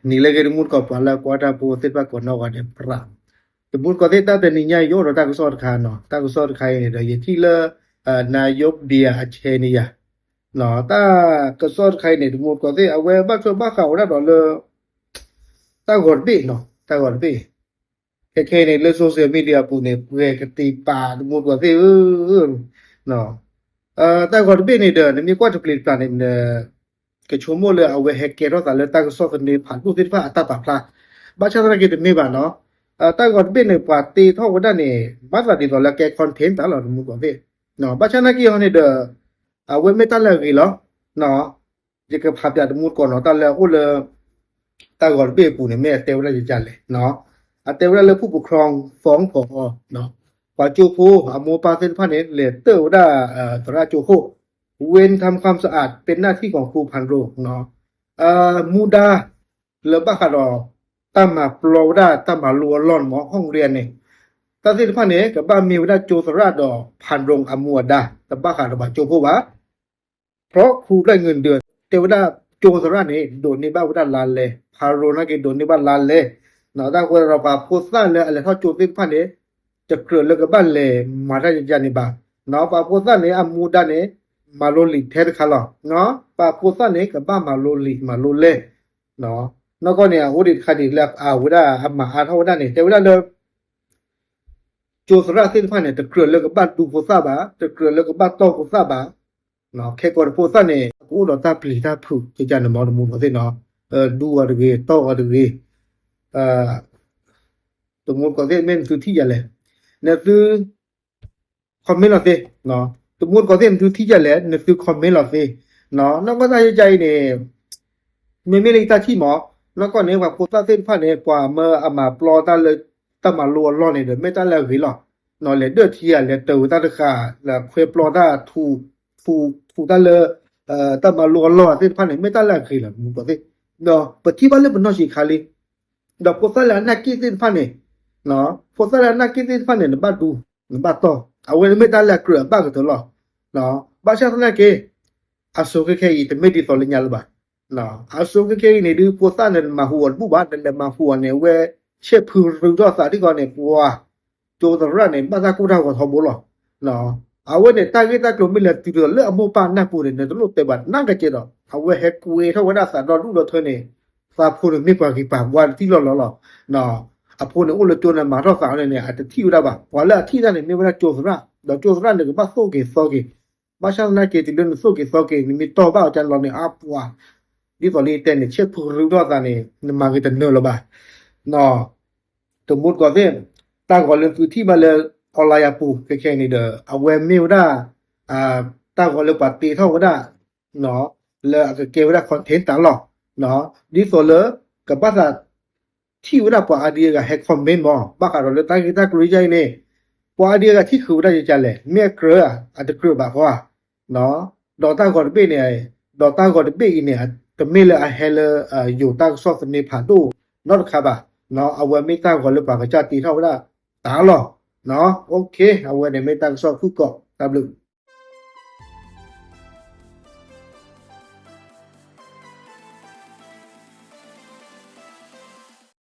နံၤလၢအဂ့ၤ တမူတကိး ပှၤလၢကွၢ်တၢ်ဖိသ့ၣ်တဖၣ်ကိးနီၢ်ဂၤဒဲး ပြး တမူတကိးသ့ၣ် တၢ်တနံၤညါ ယအိၣ်ဒီးတၢ်ကစီၣ်တခါနီၤ, တၢ်ကစီၣ်တခါအံၤန့ၣ်ဒီး ယထံၣ်လၢ နၤယိဘံယၤအဆဲန့ၣ်ယၤ, တၢ်ကစီၣ်တခါအံၤန့ၣ် တမူတကိးသ့ၣ် အဝဲဘၣ်ထွဲဘၣ်ဃးဝဲဒၣ်ဒီးလၢ တၢ်ဂီၤတဘ့ၣ်နီၤ, တၢ်ဂီၤတဘ့ၣ် ခဲခဲအံၤန့ၣ် လၢ social media အပူၤန့ၣ် ပှဲၤကတံာ်ပာ် တမူတကိးသ့ၣ်ဧၢ, တၢ်ဂီၤတဘ့ၣ်န့ၣ်ဒီး နမ့ၢ်ကွၢ်တပျံၤတဖျးန့ၣ် ကဆိကမိၣ်လၢအဝဲဟဲကဲထီၣ်သးလၢတၢ်ကစီၣ်သန့ဖးဒိၣ်သ့ၣ်တဖၣ်အတၢ်ပာ်ဖျါ, ဘၣ်ဆၣ်သနာ်က့တမ့ၢ်ဘၣ်နီၤ, တၢ်ဂီၤတဘ့ၣ်န့ၣ် ပှၤတ့ထီၣ်ဝဲဒၣ်န့ၣ် ဘၣ်သးဒ်သိးလၢကဲ content တၢ်လီၤ တမူတကိးသ့ၣ်, ဘၣ်ဆၣ်သနာ်က့ဟီန့ၣ်ဒီး အဝဲမ့ၢ်တၢ်လၢအဂ့ၤလီၤ, ယကဖးပၠးတမူတကိးနီၤ တၢ်လၢအအိၣ်လၢ တၢ်ဂီၤတဘ့ၣ်အပူၤန့ၣ် မ့ၢ်အတဲဝဲဒၣ်ယကလဲၣ်, အတဲဝဲဒၣ်လၢ ผู้ปกครอง ฟ้องผอ ပှၤကၠိဖိအမိၢ်ပၢ်သ့ၣ်တဖၣ်န့ၣ် လဲၤတၢၢ်ဝဲဒၣ် သရၣ်ကၠိခိၣ်, เวรทำความสะอาดเป็นหน้าที่ของครูพานโรง မူဒါ လၢဘၣ်ဃးဒီး တၢ်မၤပျီဝဲဒၣ်တၢ်မၤလိအလီၢ်န့ၣ်မ့ၢ် ห้องเรียน န့ၣ်, တၢ်သ့ၣ်တဖၣ်န့ၣ် ကဘၣ်မ့ၢ်ဝဲဒၣ်ကၠိသရၣ်ဒီး ဖၣ်ဒိၣ်အမူအဒါ တဘၣ်ဃးဒီးပှၤကၠိဖိဘၣ်. เพราะครูได้เงินเดือน တဲဝဲဒၣ်ကၠိသရၣ်န့ၣ် ဒိးန့ၢ်ဘၣ်ဝဲဒၣ်လါလဲ, ဖၣ်ဒိၣ်နာ်က့ ဒိးန့ၢ်ဘၣ်လါလဲ, တၢ်ဃိဒီးပှၤဖိသၣ်လၢအလဲၤထီၣ်ကၠိသ့ၣ်တဖၣ်န့ၣ် တကြၢးလၢကဘၣ်လဲၤမၤတၢ်ယၤန့ၣ်ဘၣ်, ပှၤဖိသၣ်န့ၣ် အမူဒါန့ၣ် မၤလိလံာ်ထဲတခါလီၤ, ပှၤဖိသၣ်န့ၣ် ကဘၣ်မၤလိလံာ်မၤလိလဲၢ်, နီၢ်ကီၢ်န့ၣ် အအိၣ်ဒံးတခါဒံးလၢအဝဲဒၣ်အမၤအါထီၣ်ဝဲဒၣ်န့ၣ် တဲဝဲဒၣ်လၢ ကၠိသရၣ်သ့ၣ်တဖၣ်န့ၣ် တကြၢးလၢကဘၣ်ဒူဖိသၣ်ဘၣ်, တကြၢးလၢကဘၣ်တီၢ်ဖိသၣ်ဘၣ်, ခဲကိာ်တဖိသၣ်န့ၣ် ကအိၣ်ဒီးတၢ်ပျံၤတၢ်ဖုးကကန့ၣ်မ့ၢ် တမူတကိးသ့ၣ်နီၤ, ဒူအီၤတဂ့ၤ, တီၢ်အီၤတဂ့ၤ, တမူတကိးသ့ၣ် မ့ၢ်နသုထံၣ်ယၤလဲၣ်, နသု comment လီၤသ့, တမူတကိးသ့ၣ် နသုထံၣ်ယၤလဲၣ် နသု comment လီၤသ့, နီၢ်ကီၢ်တၢ်ယကါအံၤန့ၣ် မ့မ့ၢ်လၢယတၢ်ထံၣ်မ့ၢ် နီၢ်ကီၢ်န့ၣ် ပှၤဖိသၣ်သ့ၣ်တဖၣ်န့ၣ် ပှၤမၢအမၤပျီတၢ်လၢ တၢ်မၤလိအလီၢ်န့ၣ်ဒီး မ့ၢ်တၢ်လၢအဂ့ၤလီၤ, လဲၤဒၢၣ်ထံဂၤ လဲၤတၢၤဝဲတၢ်တဃာ် လဲၤခွဲပျီတၢ်ထူ ထူတၢ်လၢ တၢ်မၤလိအလီၢ်သ့ၣ်တဖၣ်န့ၣ် မ့ၢ်တၢ်လၢအဂ့ၤလီၤ တမူတကိးသ့ၣ်, ဒီးပထံၣ်ဘၣ်လၢပနီၢ်ဆံးခါလံ, ဒီးဖိသၣ်လၢအနၢ်က့ၣ်သ့ၣ်တဖၣ်န့ၣ် ဖိသၣ်လၢအနၢ်က့ၣ်သ့ၣ်တဖၣ်န့ၣ် နဘၣ်ဒူ နဘၣ်တီၢ် အဝဲန့ၣ်မ့ၢ်တၢ်လၢအကြၢးအဘၣ်ကတၢၢ်လီၤ, ဘၣ်ဆၣ်သနာ်က့ အစိၤခဲခဲအံၤ တမ့ၢ်ဒ်သိးလၢညါလၢၤဘၣ်, အစိၤခဲခဲအံၤန့ၣ်ဒုး ဖိသၣ်န့ၣ် နမၤဟူးအီၤတဘူၣ်ဘၣ်, နလဲၤမၤဟူးအီၤန့ၣ် အဝဲဆဲးဖုးရုံထီၣ်သးဒ်သိးန့ၣ် ပှၤ ကၠိသရၣ်န့ၣ် ဘၣ်တၢ်ကိၢ်တၢ်ဂီၤထီဘိလီၤ, အဝဲန့ၣ် တၢ်ဂ့ၢ်တၢ်ကျိၤမ့ၢ်လဲၤတုၤဒီးလၢအမိၢ်ပၢ်နၢ်ပူၤန့ၣ် နတလိၣ်တဲဘၣ် နၢ်ကစဲးဒီး အဝဲဟဲကွဲးထီၣ်ဝဲဒၣ်သးဒီဒူၣ်ဒီထၢန့ၣ် သးဖိန့ၣ်မ့ၢ်ပှၤဂ့ၤပှၤဝါတထံၣ်လီၢ်လီၢ်လီၤ, အဖိန့ၣ်အိၣ်လၢကၠိန့ၣ် မၤထီၣ်သးအီၤန့ၣ်န့ၣ် အတထံၣ်ဝဲဒၣ်ဘၣ်, ပှၤလၢအထံၣ်တၢ်န့ၣ် မ့ၢ်ဝဲဒၣ်ကၠိသရၣ်, ဒီးကၠိသရၣ်န့ၣ် ကဘၣ်သိၣ်က့ၤသီက့ၤ, ဘၣ်ဆၣ်သနာ်က့ တုၤလၢနသိၣ်က့ၤသီက့ၤ နမ့ၢ်တီၢ်ဘၣ်အီၤကၢလီၤန့ၣ် အပှၤ ဒ်သိးလၢယတဲန့ၣ် ဆဲးဖုးရုံထီၣ်သးန့ၣ် နမၤဂ့ၤတနၢၤလၢၤဘၣ် တမူတကိးသ့ၣ်, တၢ်ဂီၤလၢသုထံၣ်ဘၣ်လၢ online အပူၤ ခဲခဲအံၤန့ၣ်ဒီး အဝဲမ့ၢ်ဝဲဒၣ် တၢ်ဂီၤလၢပှၤတ့ထီၣ်ဝဲဒၣ် လၢအကကဲဝဲဒၣ် content တၢ်လီၢ်, ဒ်သိးလၢ ကဘၣ်သးထံၣ်ဝဲဒၣ်ပှၤအါဒံအါဂၤဟဲ comment မ့ၢ် ဘၣ်ဃးဒီးလၢတၢ်ဂ့ၢ်တၢ်ကျိၤယါအံၤန့ၣ် ပှၤအါဒံအါဂၤထံၣ်ဃုာ်ဝဲဒၣ်ယကလဲၣ် မ့ၢ်အကြၢးဧါ အတကြၢးဘၣ်ဃီဧါ ဒီးတၢ်ဂီၤတဘ့ၣ်န့ၣ်, ဒီးတၢ်ဂီၤတဘ့ၣ်အံၤန့ၣ် တမ့ၢ်လၢအဟဲလၢ ယိၤတၢ်ကစီၣ်သန့ဖးဒိၣ်နီတခါဘၣ်, အဝဲမ့ၢ်တၢ်ဂီၤလၢပှၤကစၢ်တ့ထီၣ်ဝဲဒၣ်တၢ်လီၢ်, အဝဲန့ၣ်မ့ၢ်တၢ်ကစီၣ်ဖုၣ်ကိာ် တၢ်ဘျုး